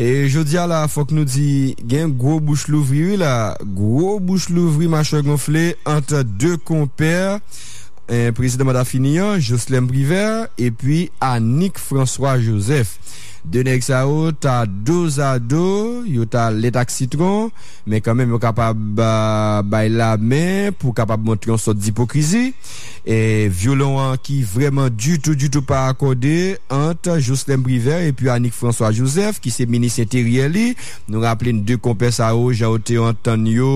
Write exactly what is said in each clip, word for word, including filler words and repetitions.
E jodi a la, fòk nou di, gen gwo bouch louvri, wi la. Gwo bouch louvri, machwè gonfle, ant de konpè, eh, prezidan manda fini an, Jocelerme Privert, epi Anik François Joseph. De nèg sa yo ta dozado, yo ta lèt ak sitwon, men kanmenm yo kapab, ah, bay lamen pou kapab montre yon sòt dipokrizi. E vyolon an ki vrèman ditou, ditou pa akòde ant Jocelerme Privert epi Anik François Joseph, ki se minis enteryè li. Nou raple n de konpè sa yo, jan yo te antann yo,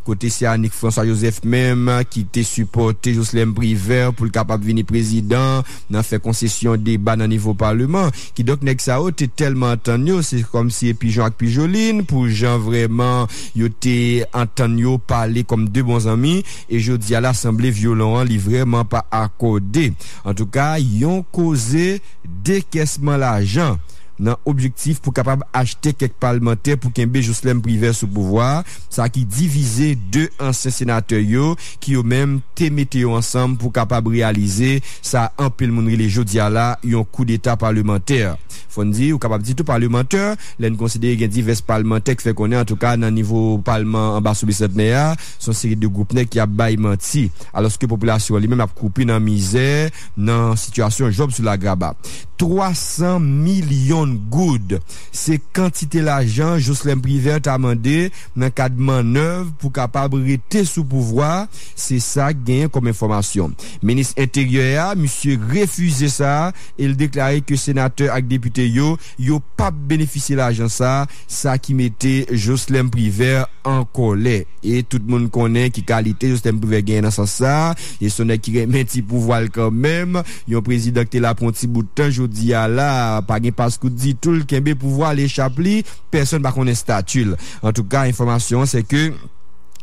kote se Anik François Joseph menm ki te sipòte Jocelerme Privert pou l kapab vini prezidan, nan fè konsesyon deba nan nivo paleman. Kidonk, nèg sa yo te tèlman antann yo, se kòmsi e pijon ak pijolin, pou jan vrèman yo te antann yo pale kòm de bon zanmi, e jodi a la, sanble vyolon an, li vrèman pa akòde. Antouka, yon koze dekèsman lajan nan objektif pou kapab achte kèk palmantè pou kenbe Jocelerme Privert sou pouvwa, sa ki divize de ansyen senatè yo, ki yo menm te mete yo ansanm pou kapab reyalize sa anpil moun rele jodi a la yon koudeta palemantè. Fò n di, ou kapab di tou palemantè, lè n konsidere gen divès palmantè ki fè konnen, antouka, nan nivo palman anba sou bisantnè a, se yon seri de gwoup nèg ki ap bay manti, alòske popilasyon an li menm ap koupi nan mizè, nan sitiyasyon Jòb sou lagraba. Twa san milyon goud, se kantite lajan Jocelerme Privert ta mande nan kad mannèv pou kapab rete sou pouvwa, se sa k genyen kòm enfòmasyon. Minis enteryè a, misye refize sa, e l deklare ke senatè ak depite yo, yo p ap benefisye lajan sa, sa ki mete Jocelerme Privert an kòlè. E tout moun konnen ki kalite Jocelerme Privert genyen nan sans sa, e se yon nèg ki renmen ti pouvwa l kanmenm. Yon prezidan ki te la pou yon ti bout tan, jodi a la, pa gen paskout ditou, l kenbe pouvwa l, echap li, pèsonn pa konnen estati l. Antouka, enfòmasyon an, se ke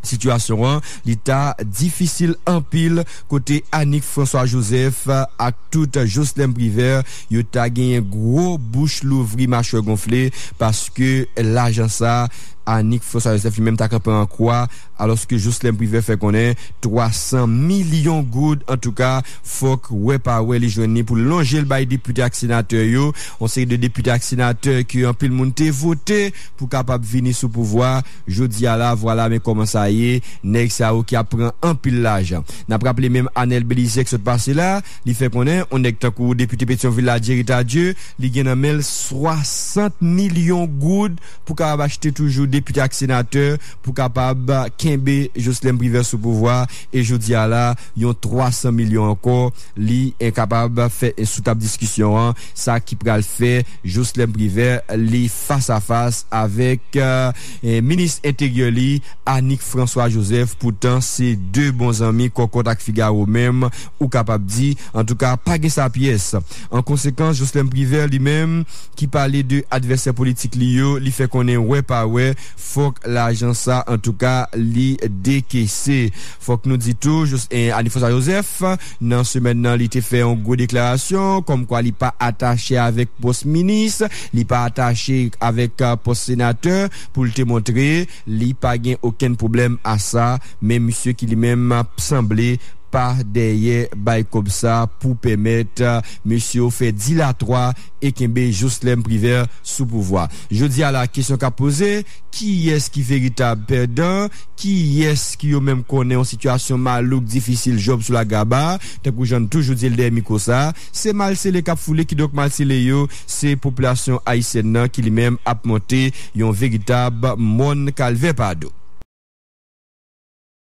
sitiyasyon an, li ta difisil anpil kote Anik François Joseph ak tout Jocelerme Privert, yo ta genyen gwo bouch louvri, machwè gonfle, paske lajan sa, Anik François Joseph li menm ta kanpe an kwa, alòske Jocelerme Privert fè konnen twa san milyon goud, antouka, fòk wè pa wè li jwenn li pou l lonje l bay depite ak senatè yo, yon seri de depite ak senatè ke anpil moun te vote pou kapab vini sou pouvwa. Jodi a la, vwala, men kòman sa ye, nèg sa yo ki ap pran anpil lajan. N ap raple menm Anel Belizaire k sot pase la, li fè konnen, yon nèg tankou depite Petyonvil la, Jerry Tardieu, li gen nan men l swasant milyon goud pou kapab achte toujou depite ak senatè, pou kapab kenbe Jocelerme Privert sou pouvwa, e jodi a la, yon twa san milyon ankò, li enkapab fè sou tab diskisyon an, sa ki pral fè Jocelerme Privert, li fas a fas avèk, eh, eh, minis enteryè li, Anik François Joseph, poutan se de bon zanmi, kòkòt ak figawo menm, ou kapab di, antouka, pa gen sa pyès. An konsekans, Jocelerme Privert li menm, ki pale de advèsè politik li yo, li fè konnen wè pa wè, fòk lajan sa, antouka, li dekese. Fòk nou di tou, Jos-, eh, Anik François Joseph, nan semèn nan, li te fè yon gwo deklarasyon, kòmkwa li pa atache avèk pòs minis, li pa atache avèk, eh, pòs senatè, pou l te montre li pa gen okenn pwoblèm a sa, men misye ki li menm sanble pa dèyè bay kòb sa pou pèmèt, eh, mesye yo fè dilatwa e kenbe Jocelerme Privert sou pouvwa. Jodi a la, kesyon k ap poze, kiyès ki veritab pèdan, kiyès ki yo menm konnen yon sitiyasyon malouk, difisil, Jòb sou lagraba, tankou jan n toujou di l dèyè mikwo sa, se malsele k ap foule, kidonk malsele yo, se popilasyon ayisyèn nan ki li menm ap monte yon veritab mòn kalvè pa do.